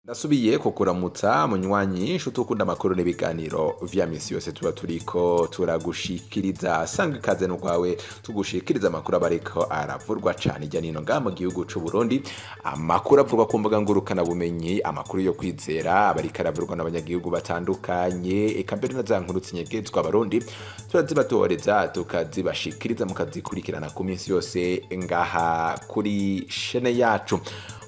Ndasubiye kukuramutsa munywanyi nshuti ukunda amakuru n'ibiganiro vya misi yose tuba turiko turagushikiriza. Sanga ikaze n'urwawe tugushikiriza amakuru aba ariko aravurwa cane irya nino ngaha mu gihugu c'u Burundi, amakuru avurwa ku mbuga ngurukana bumenyi, amakuru yo kwizera aba ariko aravurwa n'abanyagihugu batandukanye, eka mbere na za nkuru zinyegezwa abarundi turazibatohoreza tukazibashikiriza mukazikurikirana ku minsi yose ngaha kuri shene yacu.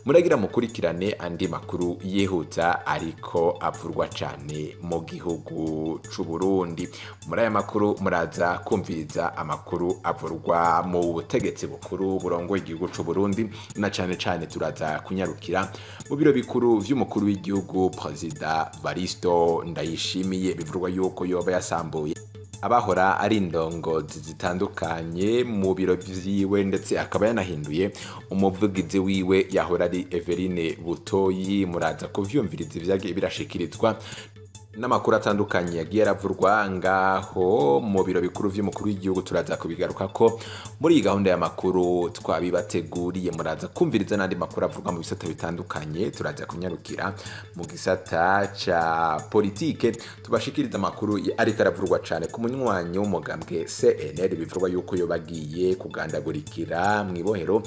Muragira mukurikirane andi makuru yihuta ariko avurwa cane mu gihugu c'u Burundi. Muri aya makuru muraza kumviriza amakuru avurwa mu butegetsi bukuru burongoye igihugu c'u Burundi, na cane cane turaza kunyarukira mu biro bikuru vy'umukuru w'igihugu Perezida Varisto Ndayishimiye. Bivurwa yuko yoba yasambuye abahora ari indongozi zitandukanye mu biro vyiwe, ndetse akaba yanahinduye umuvugizi wiwe yahora ari Everine Butoyi. Muraza kuvyumviriza ivyagiye birashikirizwa n'amakuru atandukanye yagiye aravurwa ngaho mu biro bikuru vy'umukuru w'igihugu. Turaza kubigaruka ko muri iyi gahunda y'amakuru twabibateguriye. Muraza kumviriza n'andi makuru avurwa mu bisata bitandukanye. Turaza kunyarukira mu gisata ca politike tubashikiriza amakuru ariko aravurwa cane ku munywanyi w'umugambwe CNL. Bivurwa yuko yobagiye kugandagurikira mw'ibohero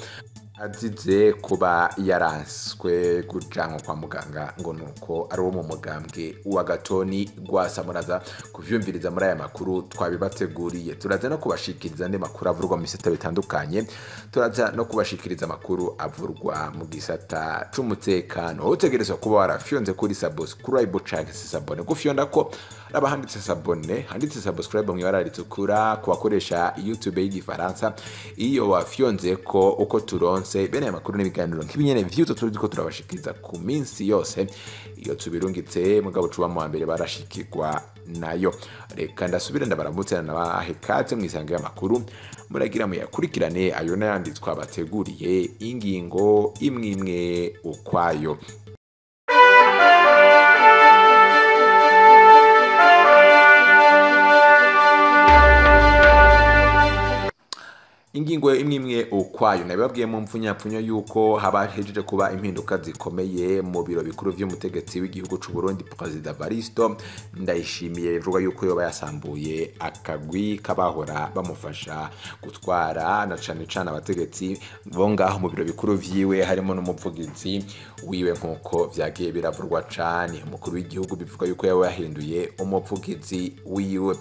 azize kuba yaranswe kujanwa kwa muganga ngo nuko ari uwo mu mugambwe wa Gatoni Rwasa. Muraza kuvyumviriza muri aya makuru twabibateguriye. Turaza no kubashikiriza andi makuru avurwa mu bisata bitandukanye. Turaza no kubashikiriza amakuru avurwa mu gisata c'umutekano. Utegerezwa kuba warafyonze kuri subscribe canke se s'abonner. Gufyonda ko raba handitse s'abonner, handitse subscribe mw'ibara ritukura ku bakoresha YouTube y'igifaransa. Iyo wafyonze ko uko turonse bene aya makuru n'ibiganiro nk'ibinyene vyuto turiko turabashikiriza ku minsi yose, iyo tubirungitse mugabo cuba mu mbere barashikirwa nayo. Reka ndasubire ndabaramutse nabahe kaze mw'isango y'amakuru, muragira muyakurikirane ayo n'ayandi twabateguriye ingingo imwe imwe ukwayo. Ingingo imwe imwe ukwayo nabibabwiye mu mpfunyapfunyo yuko haba hejeje kuba impinduka zikomeye mu biro bikuru vy'umutegetsi w'igihugu c'u Burundi Perezida Varisto Ndayishimiye. Bivugwa yuko yoba yasambuye akagwi kabahora bamufasha gutwara, na cane cane abategetsi bo ngaho mu biro bikuru vyiwe, harimo n'umuvugizi wiwe nkuko vyagiye biravurwa cane. Umukuru w'igihugu bivugwa yuko yoba yahinduye umuvugizi wiwe.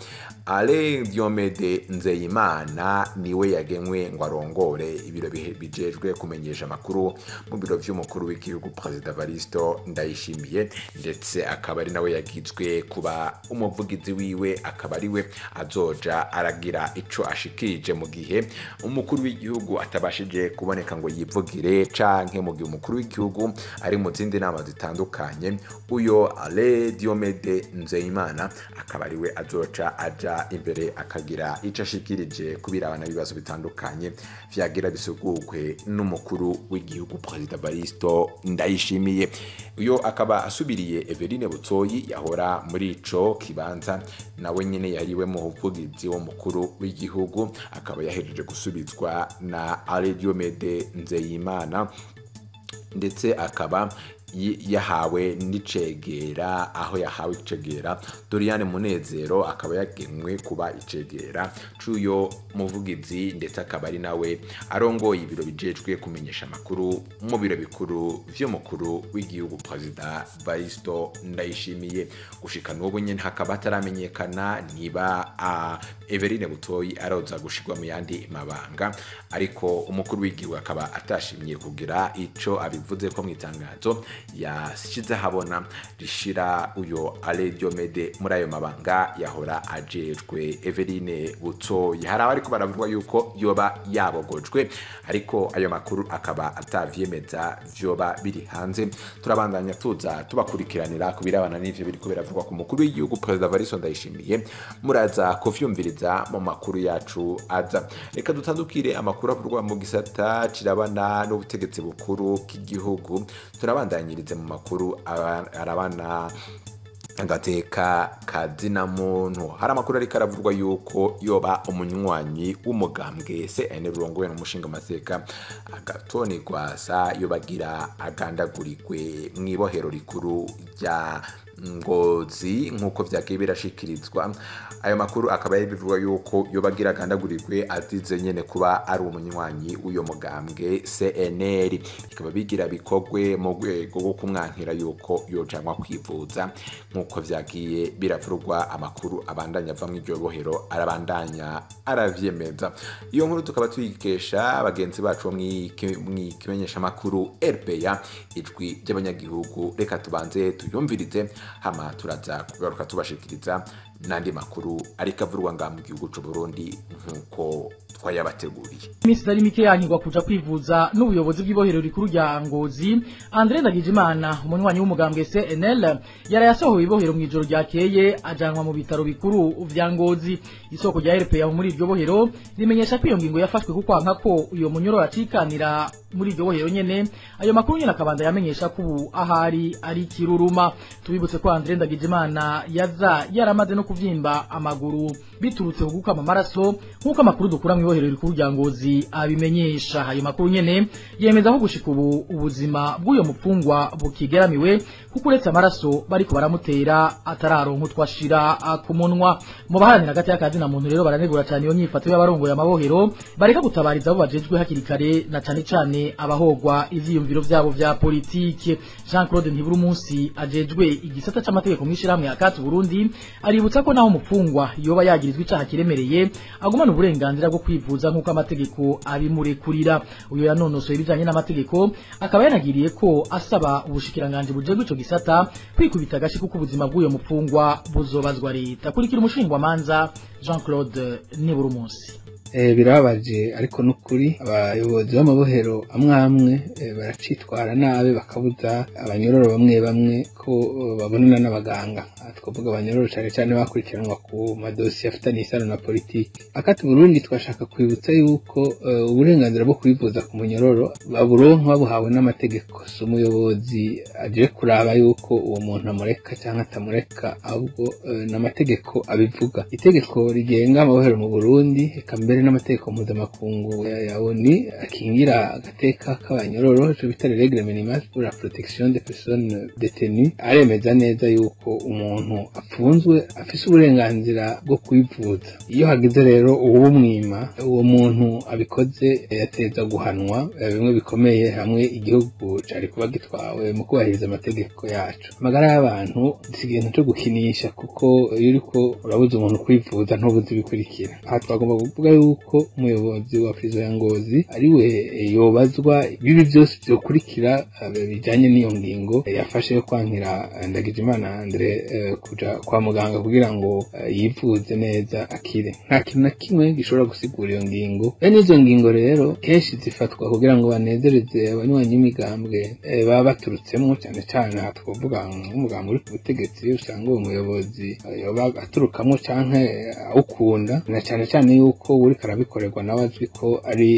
Alain Diomede Nzeyimana niwe yagenwe ngo arongore ibiro bijejwe kumenyesha amakuru mu biro vy'umukuru w'igihugu Perezida Varisto Ndayishimiye, ndetse akaba ari nawe yagizwe kuba umuvugizi wiwe, akaba ariwe azoja aragira ico ashikirije mu gihe umukuru w'igihugu atabashije kuboneka ngo yivugire, canke mu gihe umukuru w'igihugu ari mu zindi nama zitandukanye. Uyo Alain Diomede Nzeyimana akaba ariwe azoca aja imbere akagira ico ashikirije kubirabana ibibazo bitandukanye vyagira bisugurwe n'umukuru w'igihugu Perezida Varisto Ndayishimiye. Uyo akaba asubiriye Everine Butoyi yahora muri ico kibanza, nawe nyene yariwe mu buvugizi w'umukuru w'igihugu, akaba yahejeje gusubizwa na Alain Diomede Nzeyimana, ndetse akaba yahawe n'icegera. Aho yahawe icegera Doriane Munezero akaba yagenwe kuba icegera c'uyo muvugizi, ndetse akaba ari nawe arongoye ibiro bijejwe kumenyesha amakuru mu biro bikuru vy'umukuru w'igihugu Perezida Varisto Ndayishimiye. Gushika n'ubu nyene hakaba hataramenyekana niba Everine Butoyi aroza gushirwa mu yandi mabanga, ariko umukuru w'igihugu akaba atashimye kugira ico abivuze ko mw'itangazo yashize habona rishira uyo Alain Diomede muri ayo mabanga yahora ajejwe Everine Butoyi. Hari abariko baravuga yuko yoba yabogojwe, ariko ayo makuru akaba atavyemeza, vyoba biri hanze. Turabandanya tuza tubakurikiranira kubirabana n'ivyo biriko biravugwa ku mukuru w'igihugu Perezida Varisto Ndayishimiye. Muraza kuvyumviriza mu makuru yacu aza. Reka dutandukire amakuru avugwa mu gisata cirabana n'ubutegetsi bukuru bw'igihugu. Turabandanyirize mu makuru arabana agateka kazina muntu. Hari amakuru ariko aravurwa yuko yoba umunywanyi w'umugambwe CNL urongowe n'umushinga amateka Agatoni Rwasa, yobagira agandagurigwe mw'ibohero rikuru rya Ngozi nk'uko vyagiye birashikirizwa. Ayo makuru akaba yari yuko yobagira agandagurirwe azize nyene kuba ari umunywanyi w'uyo mugambwe CNL, bikaba bigira bikogwe mu rwego rwo kumwankira yuko yojanwa kwivuza nk'uko vyagiye biravurwa. Amakuru abandanya ava mw'iryo bohero arabandanya aravyemeza. Iyo nkuru tukaba tuyikesha bagenzi bacu bo mw'ikimenyesha makuru RPA, ijwi ry'abanyagihugu. Reka tubanze tuyumvirize, hama turaza kugaruka tubashikiriza n'andi makuru ariko avurwa nga mu gihugu c'u Burundi nk'uko twayabateguriye. Iminsi itari mike yankirwa kuja kwivuza n'ubuyobozi bw'ibohero rikuru rya Ngozi, André Ndagijimana, umunywanyi w'umugambwe CNL, yarayasohoye ibohero mw'ijoro ryakeye ajanwa mu bitaro bikuru vya Ngozi. Isoko rya RPA muri iryo bohero rimenyesha ko iyo ngingo yafashwe kuko kwanka ko uyo munyororo acikanira muri iryo bohero nyene. Ayo makuru nyene akabanda yamenyesha ko ubu ahari ari kiruruma. Tubibutse ko André Ndagijimana yaza yaramaze no kuvyimba amaguru biturutse ku gukama amaraso, nk'uko amakuru dukura mw'ibohero rikuru rya Ngozi abimenyesha. Ayo makuru nyene yemeza ko gushika ubu ubuzima bw'uyo mupfungwa bukigeramiwe, kuko uretse amaraso bariko baramutera atararonka utwashira ku munwa. Mu baharanira hagati y'akazi na muntu rero baranegura cyane iyo nyifato y'abarongoye amabohero bareka gutabariza abo bajejwe hakiri kare, na cane cane abahogwa ivyiyumviro vyabo vya politike. Jean Claude Ntiburumunsi ajejwe igisata c'amategeko mw'ishirahamwe Akati Burundi aributsa ko naho umupfungwa yoba yagirizwa icaha kiremereye agumana uburenganzira bwo kwivuza nk'uko amategeko abimurekurira. Uyo yanonosoye ibijanye n'amategeko akaba yanagiriye ko asaba ubushikiranganji bujejwe ico gisata kwikubita agashi kuko ubuzima bw'uyo mupfungwa buzobazwa leta. Kurikira umushingwamanza Jean Claude Ntiburumunsi. Birababaje ariko nukuri abayobozi b'amabohero amwe amwe baracitwara nabi, bakabuza abanyororo bamwe bamwe ko babonana n'abaganga. Twavuga abanyororo cane cane bakurikiranwa ku madosiye afitanye isano na politiki. Akati Burundi twashaka kwibutsa yuko uburenganzira bwo kwivuza ku munyororo baburonka babuhawe n'amategeko. Si umuyobozi aje kuraba yuko uwo muntu amureka canke atamureka, ahubwo n'amategeko abivuga. Itegeko rigenga amabohero mu Burundi, eka mbere n'amategeko mpuzamakungu ya ONU akingira agateka k'abanyororo, ico bita règle minimale pour la protection des personnes détenues, aremeza neza yuko umuntu apfunzwe afise uburenganzira bwo kwivuza. Iyo hagize rero uwumwima, uwo muntu abikoze yateza guhanwa bimwe bikomeye, hamwe igihugu cari kuba gitwawe mu kubahiriza amategeko yacu. Amagara y'abantu si ikintu co gukinisha, kuko iyo uriko urabuza umuntu kwivuza ntubuzi ibikurikira. Aha twagomba kuvuga yuko umuyobozi wa prison ya Ngozi ariwe yobazwa ibibi byose byokurikira bijanye n'iyo ngingo yafashe yo kwankira Ndagijimana Andre kuja kwa muganga kugira ngo yivuze neza akire. Nta kintu na kimwe gishobora gusigura iyo ngingo. Bene izo ngingo rero kenshi zifatwa kugira ngo banezereze abanywanyi b'imigambwe baba baturutsemo, cyane cyane aha twavuga nk'umugambwe uri ku butegetsi, usanga uwo muyobozi yoba aturukamo canke awukunda, na cyane cyane yuko uriko arabikorerwa nawe azwi ko ari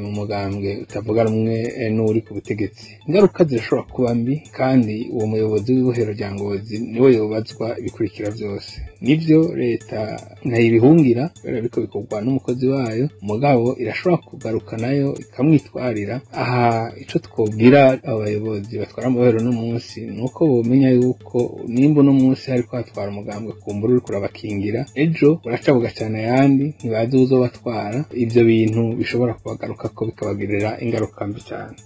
mu mugambwe utavuga rumwe n'uri ku butegetsi. Ingaruka zirashobora kuba mbi, kandi uwo muyobozi w'ibohero rya Ngozi niwe yobazwa ibikurikira byose. Nivyo leta ntayibihungira kubera biriko bikorwa n'umukozi wayo, mugabo irashobora kugaruka nayo ikamwitwarira. Aha ico twobwira abayobozi batwara amabohero no munsi nuko bomenya yuko nimba uno munsi hariko hatwara umugambwe kumbura uriko urabakingira, ejo buraca bugacana ayandi, ntibazi uwuzobatwara. Ivyo bintu bishobora kubagarukako bikabagirira ingaruka mbi cane.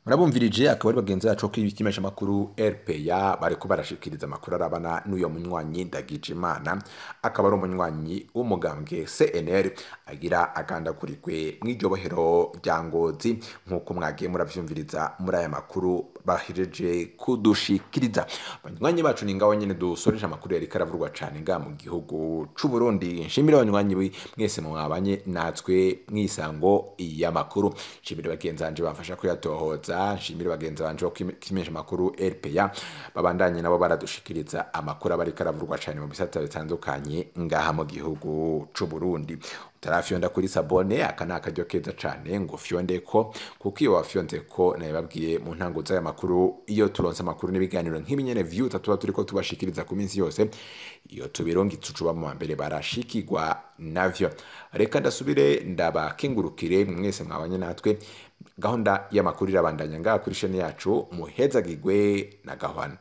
Murabumvirije, akaba ari bagenzi bacu ko ibikimenyesha makuru RPA bariko barashikiriza amakuru arabana n'uyo munywanyi Ndagijimana, akaba ari umunywanyi w'umugambwe CNL agira agandagurirwe mw'iryo bohero rya Ngozi, nk'uko mwagiye muravyumviriza muri aya makuru bahejeje kudushikiriza. Banywanyi bacu, ni ngaho nyene dusoreje amakuru yariko aravurwa cane nga mu gihugu c'u Burundi. Nshimire abanywanyi mwese mwabanye natwe mwisango y'amakuru, nshimire bagenzi banje bamfasha kuyatohoza, nshimire bagenzi banje bo kimenyesha amakuru RPA babandanye nabo baradushikiriza amakuru abariko aravurwa cane mu bisata bitandukanye ngaha mu gihugu c'u Burundi. Utarafyonda kuri sabone, aka ni akaryo keza cane ngo fyonde ko, kuko iyo wafyonze ko, nabibabwiye mu ntango z'aya makuru, iyo turonse amakuru n'ibiganiro nk'ibinyene vyuta tuba turiko tubashikiriza ku minsi yose, iyo tubirungitse ucuba mu mbere barashikirwa navyo. Reka ndasubire ndabakengurukire mwese mwabanye natwe. Gahunda y'amakuru irabandanya ngaha kuri shene yacu. Muhezagigwe na gahwana.